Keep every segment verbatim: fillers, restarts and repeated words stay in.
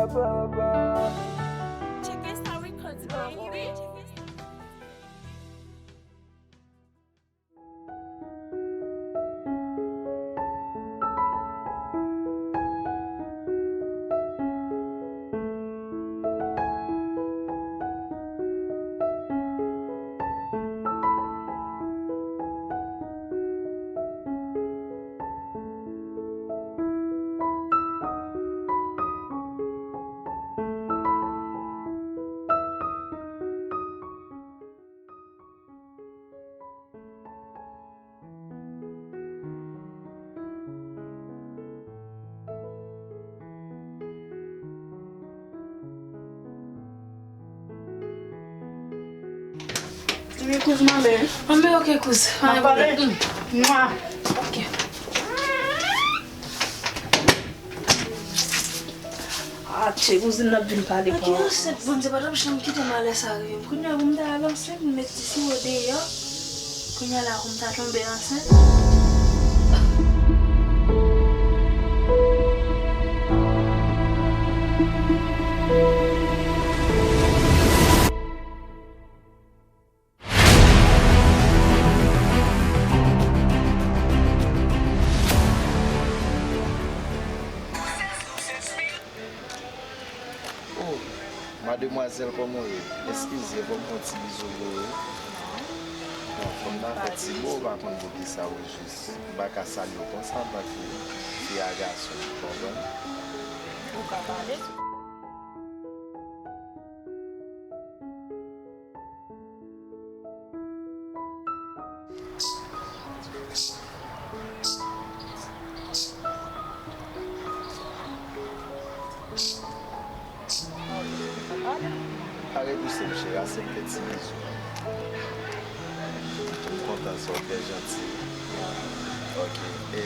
Check Star Records, baby. Ebyen, kouz, m ale. Anben, ok, kouz. N ap pale. Mwa. Ok. Ah, tchè, kouzin nan ap vin pale. Ak ki ansent, Bondye pa t ap janm kite malè sa rive m. Kounye a pou m ta al ansent, m met ti siwo deyò. Kounye a la pou m ta tonbe ansent. Oh, mademwazèl, kòman w ye? Eskize, fò m fè yon ti bizou pou ou wi. Non, fò m ta fè ti bo, ou pa konn poukisa wi, jis m pa ka salye w konsa antanke fi a gason, ou konprann? Ou ka pale. Pa repouse m, cheri, aksepte ti bizou an. M kontan sa w fè, janti. Ok. E,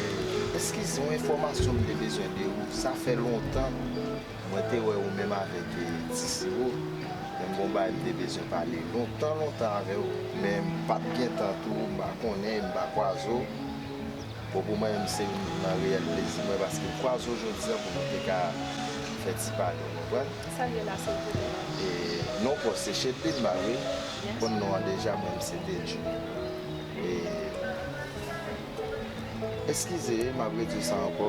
eskize, yon enfòmasyon m te bezwen de ou. Sa fè lontan. Mwen te wè ou menm avèk, e, Ti Siwo, men m gon bagay m te bezwen pale lontan, lontan avè w, men m pa t gen tan tou, m pa konnen, m pa kwaze w. Bon, pou mwen menm, se youn nan reyèl plezi mwen, paske m kwaze w jodi a pou nou te ka fè ti pale, w konprann? Sa l ye la, silvouplè? E, non, pwòch se Chedlin, ba wi. Mèsi. Konn non an deja, mwen menm se Tedjou. E, Eskize, m ap redi w sa ankò,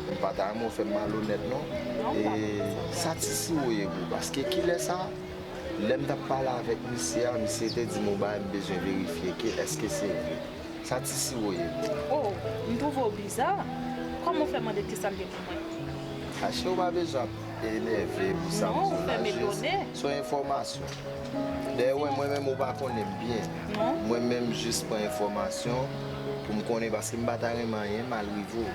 m pa ta renmen w fè m malonèt non. Non, ou pa fè m sa. E sa Ti Siwo ye pou ou, paske kilè sa, lè m t ap pale avèk misye a, misye te di m yon bagay m bezwen verifye ke èske se vre. Sa Ti Siwo ye pou ou. Oh, m twouve w biza. Kòman w fè mande kisa l ye pou mwen? Achte, ou pa bezwen ap enève pou sa m di w la, jis se yon enfòmasyon. Dayè, wè, mwen menm ou pa konnen m byen. Non. Mwen menm jis pran enfòmasyon pou m konnen, paske m pa ta renmen anyen mal rive w.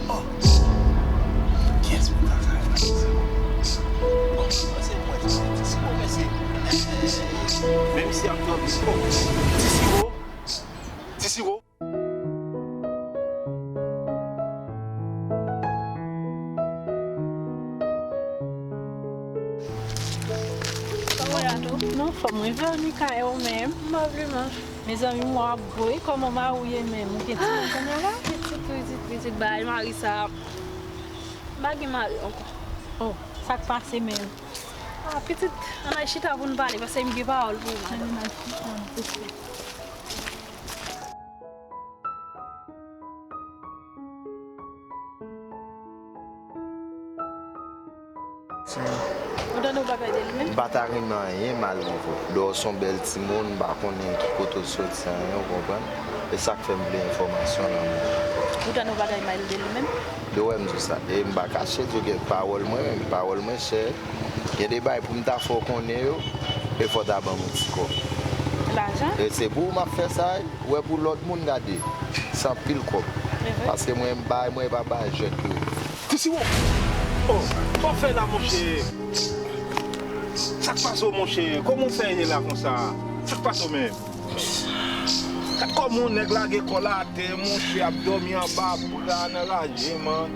Oh! Kiyès moun sa, sa, sa, sa? Oh, se mwen, se, se, se, se, se, se, menm si ap dòmi, oh, Ti Siwo, Ti Siwo. Kòman y a tou? Nan fòm, wi, Veronica, e ou menm? M pa vle manch. Mezanmi, mwa ap gwo, wi, kòman mari w ye menm? Ou gen timoun kounye a la? Pitit, pitit, pitit, bay mari sa. M pa gen mari ankò. Oh, sa k pase menm? Ah, pitit, ann al chita pou n pale, paske m gen pawòl pou ou, madanm. Ann al chita, m kouche. Ou tande yon bagay de li menm? M pa ta renmen anyen mal rive w. Dayè w se yon bèl timoun, m pa konnen ki kote w soti anyen, ou konprann? E sa k fè m vle enfòmasyon nan men w. Ou tande yon bagay mal de li menm? Yo wè m di w sa. E m pa kache di w gen pawòl mwen menm, pawòl mwen chè. Gen de bagay pou m ta fè w konnen yo, e fò w ta ban m yon ti kòb. Lajan? E se pou ou m ap fè sa, wi. Ou wè pou lòt moun gade, se anpil kòb. Paske mwen, m bay, mwen pa bay jwèt yo. Ti Siwo! Oh, sa w fè la, monchè? Sa k pase w, monchè? Kòman w fè ye la konsa? Sa k pase w menm? Gad kòman yon nèg lage kò l atè, monchè, ap dòmi anba bra nan raje, man.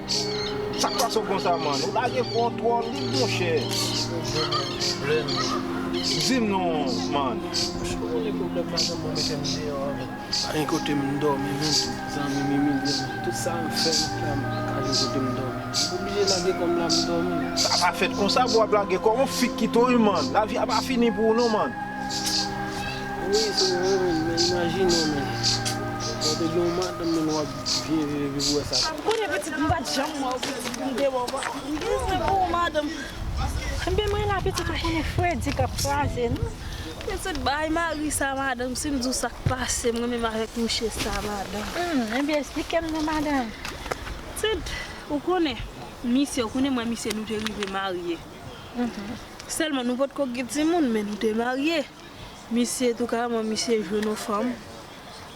Sa k pase w konsa, man? Ou lage kò w twò lib, monchè. Pwoblèm, pwoblèm. Di m non, man. Ou konnen pwoblèm madanm mwen mete m deyò, men. Pa gen kote m dòmi, men. Zanmi m imilye m. Tout sa m fè, m fè, m pa gen kote m dòmi. M oblije lage kò m la, m dòmi. Sa pa fèt konsa pou w ap lage kò w, yon fi k kite w, wi, man. Lavi a pa fini pou ou, non, man. Wi, se vre, men. Men imajine w, men. Lè w te gen yon madanm, men w ap byen viv epi pou w wè sa. Ou konnen pitit, m pa t janm wè w pitit, m te wè w. M gen pou ou, madanm. Ebyen, mwen la, pitit, ou konnen fredi k ap kraze nou. Pitit, bay mari sa, madanm, si m di w sa k pase mwen menm avèk mouche sa, madanm. Hmm, ebyen, esplike m non, madanm. Pitit, ou konnen, misye, ou konnen mwen, misye, nou te rive marye. Sèlman, nou potko gen timoun, men nou te marye. Misye, tou kareman, misye jwenn yon fanm.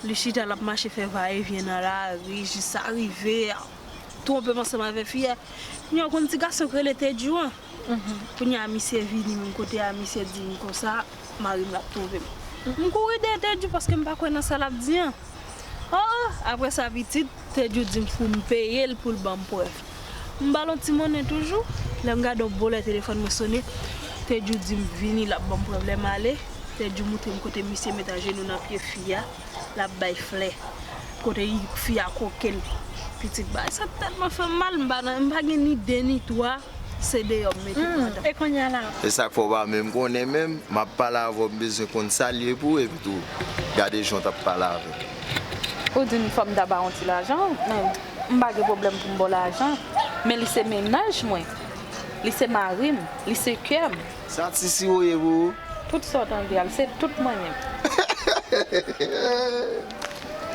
Li chita, l ap mache fè vayevyen nan lari, jis sa rive twonpe m ansanm avèk fi a. Kounye a, ou konn ti gason k rele Tedjou an? Kounye a, misye vini menm kote a, misye di m konsa, mari m ap twonpe m. M kouri dèyè Tedjou paske m pa kwè nan sa l ap di an. Oh, oh, apre sa, pitit, Tedjou di m pou m peye l pou l ban m prèv. M ba l yon ti monnen toujou. Lè m gade yon bolè telefòn mwen sonnen, Tedjou di m vini, l ap ban m prèv. Lè m ale, Tedjou montre m kote misye met ajenou nan pye fi a, l ap bay flè. Kote fi a koke l. Pitit, bagay sa tèlman fè m mal, m pa nan, m pa gen ni de ni twa. Se deyò m mete, hmm, madanm. E kounye a la? E sa k fè w pa menm konnen menm, m ap pale avè w, m bezwen konn sa l ye pou ou, epi tou, gade jan w t ap pale avè m. Ou di m fò m ta ba w yon ti lajan, men m pa gen pwoblèm pou m ba w lajan, men li se mennaj mwen, li se mari m, li se kè m. Sa ti siwo ye pou ou? Tout sa w tande a, l se tout mwen menm.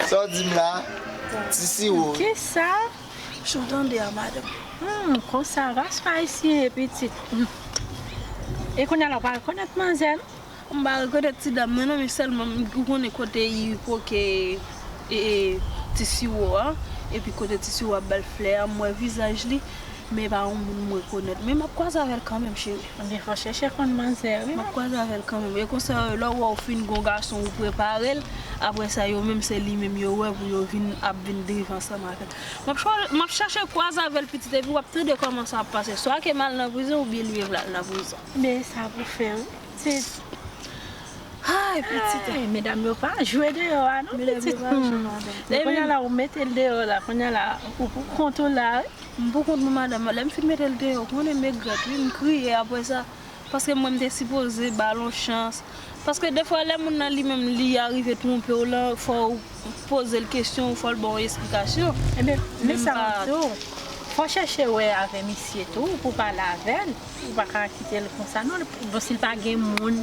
Sa w di m la? Ti siwo. Kisa? Jan w tande a, madanm. Hmm, konsa, ras pa ayisyen ye, pitit. Hmm. E kounye a la, w pa rekonèt manzè, non? M pa rekonèt ti dam nan, non, men sèlman, m, ou konnen kote li koke, e, e, ti siwo a, epi kote ti siwo a ap ba l flè a, m wè vizaj li, men e pa yon moun m rekonèt. Men m ap kwaze avè l kanmenm, cheri. Ebyen, fò chèche konn manzè, wi. M ap kwaze avè l kanmenm. E konsa, lè w wè w fin gen yon gason, ou prepare l, apre sa, yo menm, se li menm yo wè pou yo vin, ap vin drive ansanm avè l. M ap chwa-, m ap chache kwaze avè l, pitit, epi w ap tande kòman sa ap pase. Swa ke m al nan prizon, oubyen li menm l al nan prizon. Men sa pou fè, wi. Pitit. Ay, pitit. Ay, medam yo pa jwe deyò a, non, pitit. Medam yo pa jwe, hmm, madanm. Men kounye a la, ou mete l deyò la, kounye a la, ou pou kont ou la, wi. M pou kont mwen, madanm. Lè m fin mete l deyò, ou konnen m egrèt, wi, m kriye apre sa. Paske mwen, m te sipoze ba l yon chans. Paske defwa, lè moun nan li menm, li arive twonpe w lan, fò w poze l kesyon, fò l ba w esplikasyon. Ebyen, men sa m ap di w, fò chèche wè avè misye tou, pou pale avè l. Ou pa ka kite l konsa, non. Bon, si l pa gen moun,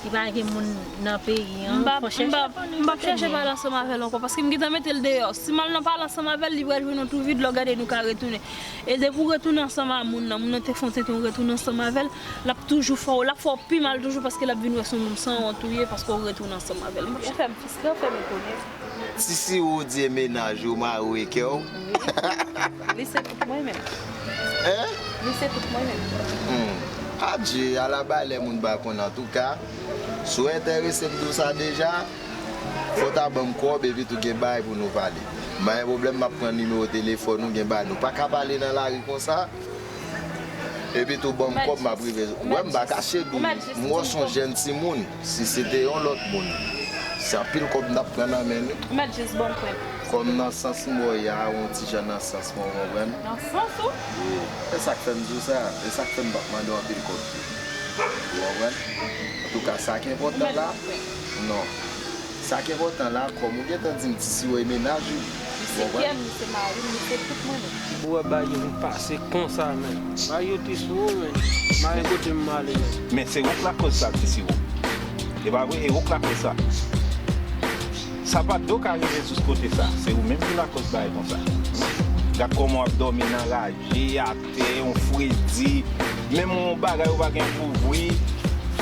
li pa gen moun nan peyi an, fò chèche konnen kote l ye. M p ap chèche pale ansanm avè l ankò, paske m gentan mete l deyò. Si m al nan pale ansanm avè l, li pral jwenn yon twou vid, lè w gade nou ka retounen. E depi w retounen ansanm a moun nan, moun nan te fè yon tenten w retounen ansanm avè l, l ap toujou fè w, l ap fè w pi mal toujou, paske l ap vin wè se yon moun sanwont ou ye, paske w retounen ansanm avè l, monchè. Ou fè m fristre, ou fè m etone. Ti siwo di e mennaj ou, mari w e kè w. Wi. Li se tout mwen menm. Hein? Li se tout mwen menm. Hmm. Adje, ala bay lè moun pa konn antouka. Si w enterese m di w sa deja, fò w ta ban m kòb epi tou gen bagay pou nou pale. M pa gen pwoblèm, m ap pran nimewo telefòn ou, gen bagay nou pa ka pale nan lari konsa. Epi tou ban m kòb, m ap rive. Wè, m pa kache di w, m wè w se yon jèn timoun. Si se te yon lòt moun, se anpil kòb m t ap pran nan men nou. Ou mèt jis ban m kòb. Kòm nan sans m wè w ye a, yon ti jan nan sans mwen, w konprann? Nan sans ou? Wi. E sa k fè m di w sa, e sa k fè m p ap mande w anpil kòb tou. Ou konprann? Antouka, sa k enpòtan la, non. Sa k enpòtan la, kòm ou gentan di m ti siwo e mennaj ou. Li se kè m, li se mari m, li se tout mwen menm. Ou wè bagay yo vin pase konsa, men. Bagay yo tris pou ou, men. M pa gen kote m ale, men. Men se ou k lakòz sa, ti siwo. E pa vre, e ou k lakòz sa. Sa pa dwe ka rive jis kote sa. Se ou menm ki lakòz bagay konsa. Gad kòman w ap dòmi nan raje, atè, yon fredi. Menm yon bagay ou pa gen kouvri,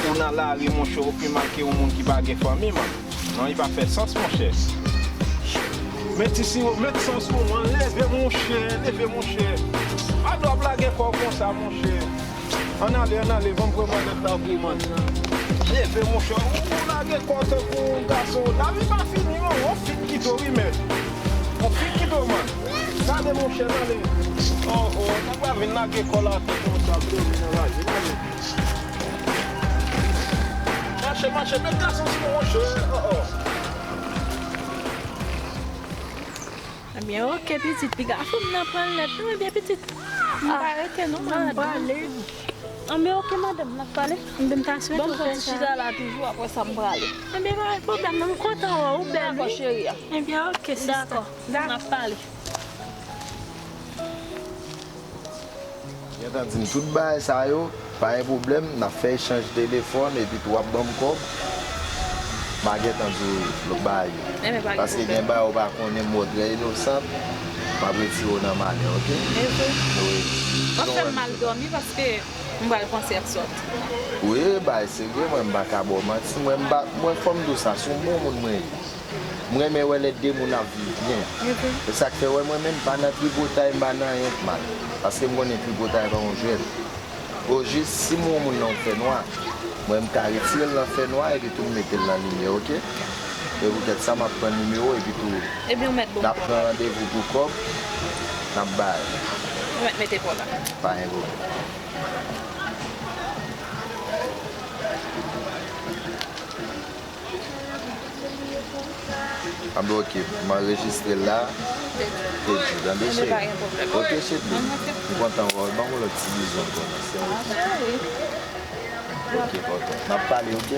ou nan lari, monchè, ou pi mal ke yon moun ki pa gen fanmi, man. Non, li pa fè sans, monchè. Men ti siwo, met sans ou, man. Leve, monchè, leve, monchè. Pa dwe ap lage kò w konsa, monchè. Ann ale, ann ale, ban m pran malèt la pou ou, man. Leve, monchè. Ou, ou lage kò w tankou yon gason. Lavi pa fini, non. Yon fi k kite w, wi, men. Yon fi k kite w, man. Gade, monchè, ann ale. Oh, oh, nèg la vin lage kò l atè konsa, vle vin anraje, gade. Mache, met gason sou mwen, monchè. Oh, oh. Ebyen, oke, pitit, piga fanm nan pran lèt. Non, ebyen, pitit, m pa rete, non, mwen, m prale. Anben, oke, madanm, n ap pale. Ebyen, m ta swete w fè sa. Bon, m soti chita la toujou, apre sa, m prale. Ebyen, pa gen pwoblèm, non, m kontan wè w, ou bèl, wi. Dakò, cheri a. Ebyen, oke, sista. Dakò. Dakò. N ap pale. Gentan di m tout bagay sa yo, pa gen pwoblèm, n ap fè echanj telefòn, epi tou w ap ban m kòb. M a gentan di w lòt bagay yo. Paske gen bagay ou pa konnen, m wè w trè inosan, m ap retire w nan malè, oke? Wi. Anfen, m al dòmi paske m pral panse ak sa w di m nan. Wi, bagay serye, mwen m pa ka ba w manti, mwen m pa, mwen fò m di w sa, se yon bon moun mwen ye. M renmen wè lè de moun ap viv byen. Se sa k fè, wè, mwen menm, m pa nan tripotay, m pa nan anyen k mal. Paske m konnen tripotay pa yon jwèt. Ojis, si m wè yon moun nan yon fènwa, mwen, m ka retire l nan fènwa epi tou m mete l nan limyè, oke? Se poutèt sa, m ap pran nimewo epi tou n ap pran randevou pou kòb, n ap bay. Ou mèt mete pa w la. Pa gen pwoblèm. Anben, oke, m anrejistre l la. Te di, tande, cheri. Oke, cheri. M kontan wè w. Ban m yon lòt ti bizou ankò, non, sè. Oke, tonton. N ap pale, oke?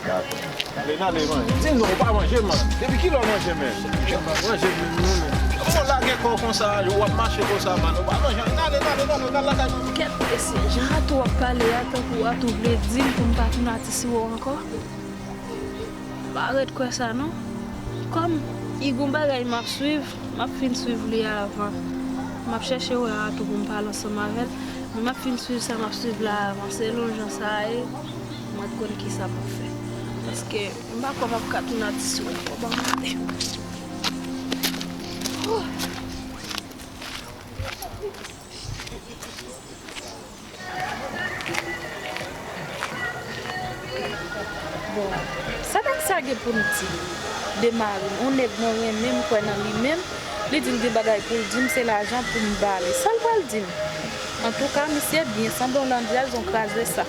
Dakò. Ale, n ale manje. Di non, ou pa manje, man. Depi kilè w manje, men? Ou pa manje, men, non, men. Kòman w lage kò w konsa, w ap mache konsa, man? Ou pa manje. N ale, n ale, n ale, n al lakay mwen. Kèt, mesye, jan Atou ap pale a, tankou Atou vle di m pou m pa tounen atis ou ankò. Pa ret kwè sa non. Kòm i gon bagay m ap swiv, m ap fin swiv li a avan. M ap chèche wè Atou pou m pale ansanm avè l. Men m ap fin swiv sa m ap swiv la a avan. Selon jan sa a ye, mwen t konn kisa m ap fè. Paske m pa kwè m ap ka tounen atis ou ankò. Ban m gade. Oh. Bon, sa nèg sa gen pou l di de mari m? Yon nèg mwen renmen, m kwè nan li menm, li di l gen bagay pou l di m, se lajan pou m ba li. Sa l pral di m? Antouka, misye byen, sanble yon landjèz, yon kraze sa.